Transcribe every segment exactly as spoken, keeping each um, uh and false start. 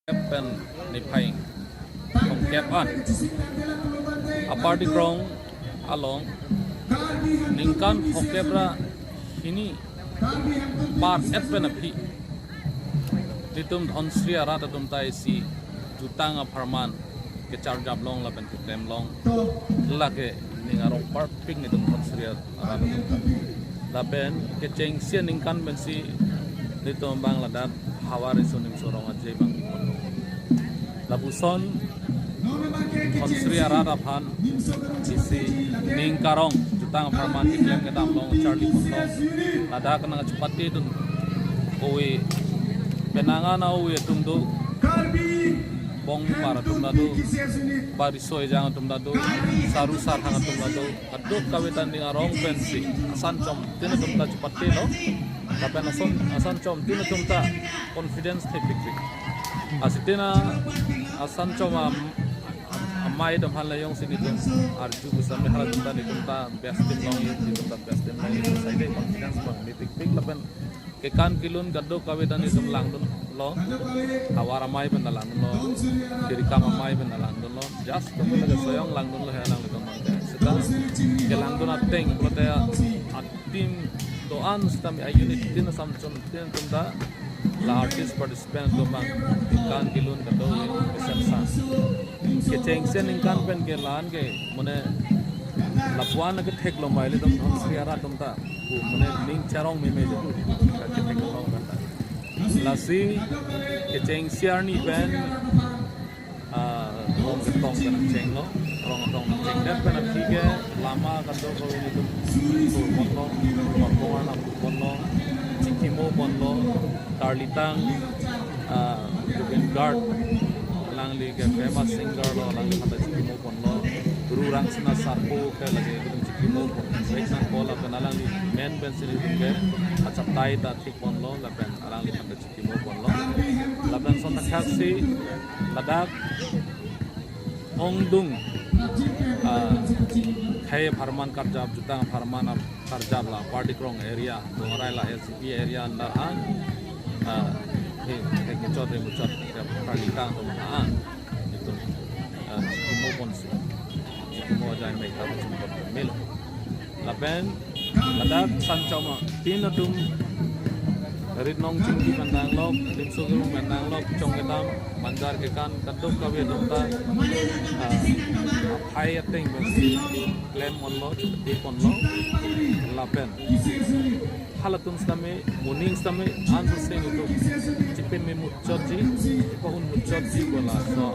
Pen niphai thomkep an Upper Dikrong along ningkan thomkep ra hini par-et pen aphi nelitum Dhansiri arat atum ta isi jutang apharman kecharjap long lapen keklem long, lake ning arong parpik nelitum Dhansiri arat atum ta. Lapen kechengsi aningkan pensi nelitum abang ladak havar iso nimso rong aje abang pon. Lapuson Dhansiri arat aphan isi ning karong jutang apharman keklem kedam long charli pon long. Ladak nangchepatedun ove, penang an ove atum do, bongpar atum ta do, bariso ejang atum ta do, saru sarhang atum ta do, kadokave ta ning arong pensi asan chom tin atum ta chepatelo. Lapen asan, asan chom tin atum ta confidence thepikpik. Asitena asan chom am-, am-, amei atum aphan le jongsi nelitum arju pusitame hala atum ta nelitum ta best team long-i, nelitum ta best team long-i, sai dei confidence abang nepikpik. Lapen kekan kelun kadokave ta nelitum langdunlo. Havar amei pen ta langdunlo, Tirikam amei pen ta langdunlo. Just atum ta soyong langdunlo he alanglitum abang. Seta kelangdun ateng pulote a-team do-an sitame, a-unit tin asam chom tin atum ta, la artist participant atum abang kekan kelun kadokave mesen sa. Kechengsi aningkan pen ke la-an ke mane lapu-an ke theklong mai ilitum Dhansiri arat atum ta. Pu mane ning charong meme je tu. Ketheklong kan ta. Lasi kechengsi arni pen, ah, rong ketong pen chenglo, rong ketong chengdet pen aphi ke lama kadokave nelitum tu ponlo, ponlo, ponlo, chikimo ponlo, karlitang, ah, Zubeen Garg, alangli ke famous singer lo, alangli aphan ta chikimo ponlo, Ru Rangsina Sarpo ke lake nelitum chikimo pon. Baik nangkok lapen alangli men pensi nelitum ke achatai ta thik ponlo, lapen alangli aphan ta chikimo ponlo. Lapen son thakthaksi ladak ongdung, ah, khei apharman karjap, jutang apharman ap-, karjap la Upper Dikrong area, Bongarai la S C P area under an, ah, he, he muchot, he muchot, he karlitang atum an, itum, ah, chikimo ponsi, chikimo ajai mek ta chikimo pon melo. Lapen ladak asan chom tin atum rit nong chingki pen danglok, limso gerung pen danglok, chong kedam, banjar kekan, kadokave atum ta, ah, aphai ateng pensi klem ponlo, chepate ponlo. Lapen halatum sitame, moning sitame, ansose nelitum chepame muchotji, chepa-un muchotji pu laso,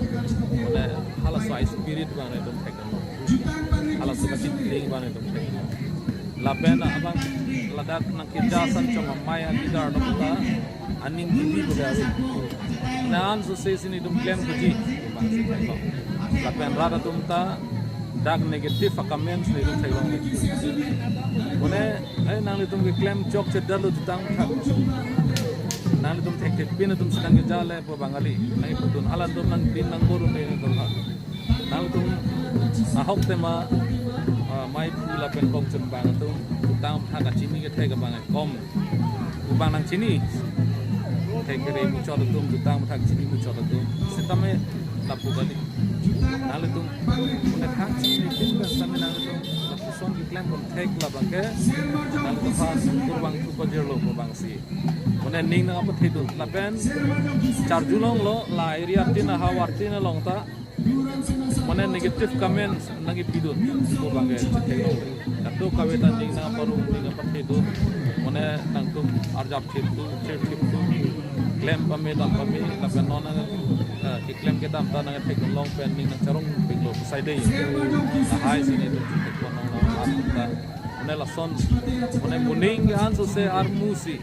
mane halaso a-spirit abang nelitum thek. Halaso kachingthir abang nelitum thek. Lapen abang ladak nangkirja asan chom amei a-leader atum ta aning kipi pu kave. Ansose si nelitum klem thuji abang si theklo. Lapen rat atum ta dak negative a-comments nelitum theklongle. Mane, ai nanglitum keklem chokche detlo jutang thak. Nanglitum thekthepin atum si nangkirja le pu abang kali. Nangkipudun, halatum nangdin nangbor un-e atum ha. Nangtum ahok tema, ah, mei phu lapen kongchun abang atum, jutang aphan kachini kethek abang kom. Pu abang nangchini. Thek kere muchot atum, jutang aphan chini muchot atum. Sitame lapu kali. Nanglitum, mane thang chini kin pen sitame nanglitum lapuson keklem pon thek labang ke, nanglitum aphan kurvangthu pajirlo pu abang si. Mane ning nangpathedun lapen charjulonglo, la area tin, ahavar tin along ta mane negative comments nangkipidun pu abang ke chetheklo. Kadokave ta ning nangparum, ning nangpathedun. Mane nangtum arjap thiptu, thip thiptu, klem pame dam pame, lapen non nang, eh, keklem kedam ta nangthek long pen ning nangcharongpiklo, sai dei. Lahai si nelitum chethek pon long long ta. Mane lason, mane moning ke ansose armu si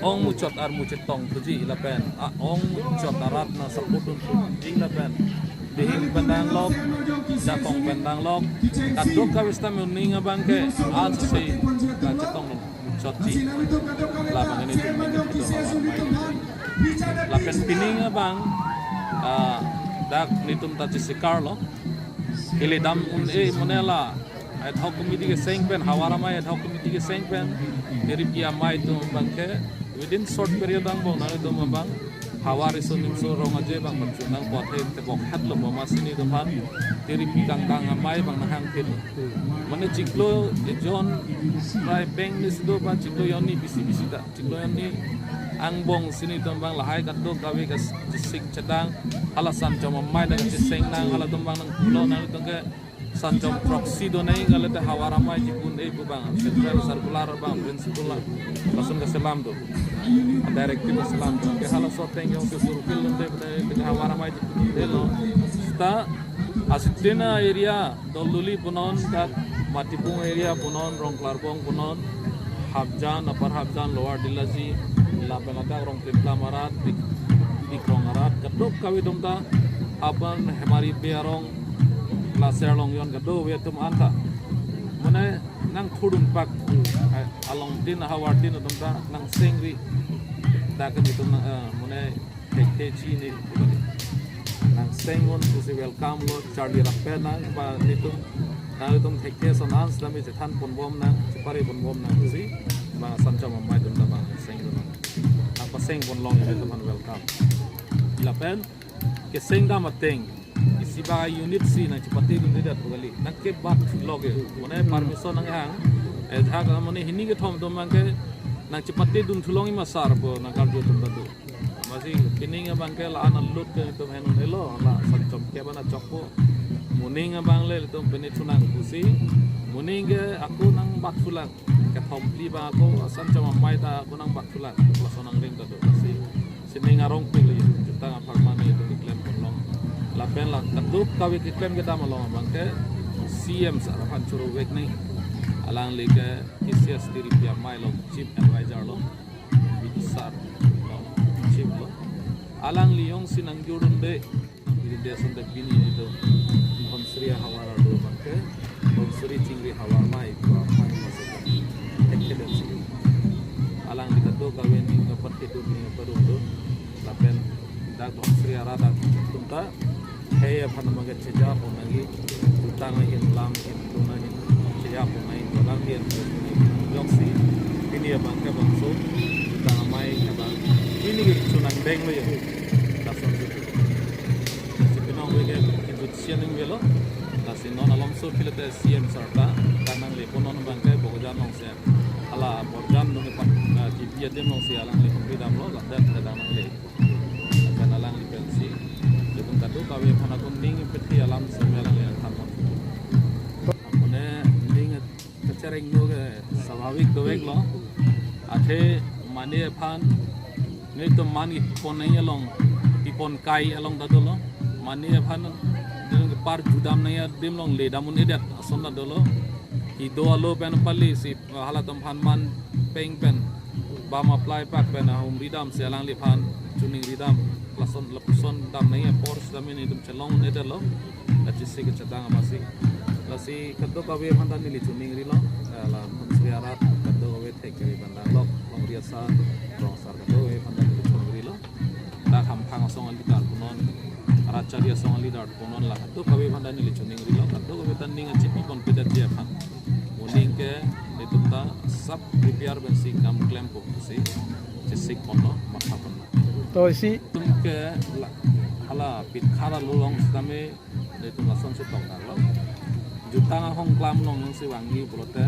ong muchot armu chetong thuji lapen a-ong muchot arat nang support un thuji lapen bihing pen danglok, jakong pen danglok, kadokave sitame moning abang ke ansose nangchetong muchotji. Labang nelitum nelitum lapen pining abang, ah, dak nelitum ta chesikarlo. Ili dam un-e mane la ad hoc committee keseng pen, havar amei ad hoc committee keseng pen, Tiriphi amei atum abang ke within short period angbong nanglitum abang Havar Riso Nimso Rong Aje abang pachunang apot he tebok hat lo, boma si netum aphan tiripi kangkang amei abang nanghangphin. Mane chiklo ejon rai beng ni sido ba chiklo jonni bisi bisi ta. Chiklo jonni angbong si netum abang lahai kadokave ka chesik chedang, hala sanchom amei nangcheseng nang, halatum abang nangpulo, nanglitum ke sanchom throksi donei, kalite havar amei chipun-e pu abang central circular abang principle la lason kaselam do, directive kaselam do. Ke halaso ateng jongsi fulfill dunde pu tangte havar amei chipun-e lo. Seta asitina area, Dolduli punon, dak Matipung area punon, Rongklarbong punon, Hapjan, Upper Hapjan, Lower Dillaji, lapen ladak Rongtiplam arat, Dik-, Dikrong arat, kadokave atum ta, aban Hemari Bey arong, Laser Longjon, kadokave atum anta, mane nangthurdun pak, eh, along tin, havar tin atum ta nangsengri, dak netum nang, eh, mane thekthe chini, nangseng un pusi welcome lo, charli rap-e nang, ba netum, nanglitum thekthe ason an sitame chethan ponbom nang, chepare ponbom nang pusi, ba sanchom amei atum ta ba seng lo nang. Nangpaseng pon long netum aphan welcome. Lapen keseng dam ateng, isi ba unit si nangchepate dunde det pu kali, nangkebat lok e, mane permission nanghang, eh, jahak mane hini kethom atum abang ke nangchepate dun thu long ema sar pu nangkarju atum ta do. Amatsi pining abang ke la-an alut ke netum henun helo, la sanchom kep an achokpo. Moning abang le netum pini thunang pusi, moning ke ako nangbat thulang. Kethom phli abang ako sanchom amei ta ako nangbat thulang. Lason angdeng ta do. Lasi sining arong pik le jutang apharman netum keklem pon long. Lapen la kadokave keklem kedam along abang ke C M sir aphan choro vek nai. Alangli ke T C S tiripi amei lo, chief advisor lo. Bidisar lo, chief lo. Alangli jongsi nangjor dunde, bidi de ason de pini netum Dhansiri ahavar arlo abang ke, Dhansiri chingri havar amei, pu amei masuk. Thekthe det si. Alangli kadokave ning kapat kedun ning kapadun do. Lapen dak Dhansiri arat atum ta, hei aphan abang ke cheja pon nangji, jutang ahin, lam ahin, tun ahin, cheja pon nangji, dolang ahin, joksi, pini abang ke bangso, jutang amei abang, pini ke chunang deng lo ya, lason si. Lasi pinong ave ke, jut sian ning avelo, lasi non alomso philite C M sir ta, ta nanglepon non abang ke, Bokajan along si, hala Borjan along ke pat, ah, G P adim along si, alangli pangri damlo, ladak, ladak nangle. Lapen alangli pensi, lapen kadokave aphan ako ning pethi alam seme alangli nangthan non. Mane ning kachereng do ke swabhavik dovek lo. Athe mane aphan netum man ipon nangji along, ipon kai along ta dolo. Mane aphan netum kepar judam nangji adim along le dam un-edet ason ta dolo. Ido alo pen pali si halatum aphan man peng pen bam apply pak pen ahumri dam si alangliphan choningri dam, lason lapuson dam nangji apor sitame netum chelong un-edet lo, kachesik kachedang amatsi. Lasi kadokave aphan ta neli choningrilo, eh, la Dhansiri arat kadokave thek keri bandang lok, longri asar, rong asar kadokave aphan ta neli choningrilo. Dak hamphang asong a-leader punon, rat chari asong a-leader punon, la kadokave aphan ta neli choningrilo, kadokave ta ning achipi ponpedet ji aphan. Moning ke netum ta sab prepare pensi kam klempo pusi chesik ponlo, matha ponlo. To isi. Netum ke la, hala pit khara lulong sitame netum lason si tongkar lo. Jutang ahong klam along si vangji pulote,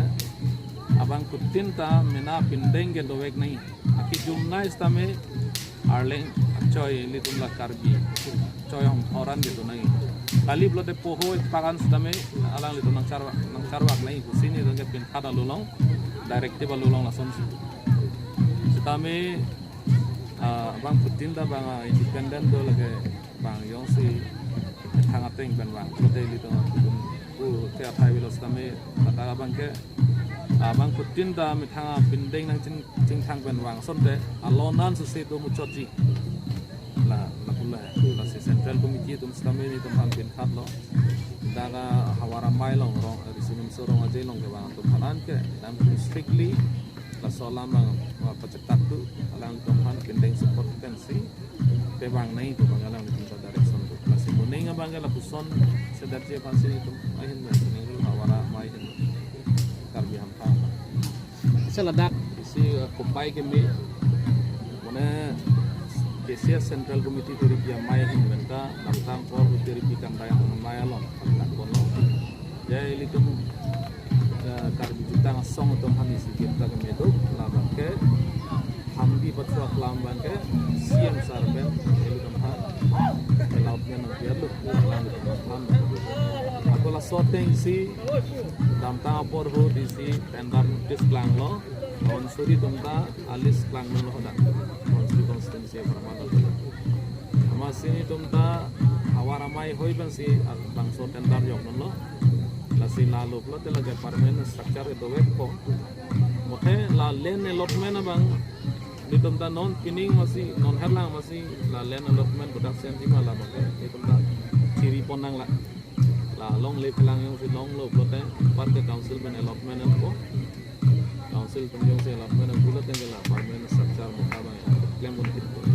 abangphutin ta mena pindeng ke dovek nangji. Akejum nai sitame arleng achoi ilitum la Karbi achoi ahong thoran kedo nangji. Kali pulote poho ipakan sitame alanglitum nangcharvak, nangcharvak nangji pusi netum ke pin khara lulong, directive alulong lason si. Sitame, ah, abangphutin ta bang, ah, independent do lake bang jongsi methang ateng pen vang pulote ilitum atum pu ke athai avelo sitame, ladak abang ke, ah, abangphutin ta methang apindeng nangching, chingthang pen vang asonte alon an sese do muchotji. La, la pula, lasi Central Committee atum sitame netum aphan pin khat lo. Dak ahavar amei along, rong, Riso Nimso Rong Aje along kevang atum aphan ke, netum strictly laso alam abang, ah, pachethak tu, alangtum aphan pindeng support pensi pevang nangji pu abang alangtum ta direction do. Lasi moning abang ke lapuson sedat ji aphan si netum ahin, netum havar amei ahin, Karbi hamphang. Asa ladak isi, eh, kopai keme, mane K C S Central Committee tiripi amei ahin pen ta damtang apor tiripi kandai amei along pangdak kono. Ya ilitum, eh, Karbi Jutang Asong atum aphan isi kita kemedo labang ke hambi patwa kelam abang ke C M sir pen ilitum aphan allotment nangpiarlo. Ako laso ateng si damtang apor ahut isi tender notice klanglo. Konsuri atum ta a-list klanglo hadak. Konsuri constituency apharman. Amatsi nelitum ta avar amei hoi pensi bangso tender jokdunlo. Lasi lalo pulote lake permanent structure ke dovekpo. Mate la land allotment abang nelitum ta non pining amatsi non herlang amatsi la land allotment kodak sensi ma labang ke nelitum ta chiri pon nanglo. La longle phelang jongsi longlo pulote parke council pen allotment nangpo. Council pen jongsi allotment nangpo pulote ke la permanent structure mukha abang ya klem un thip.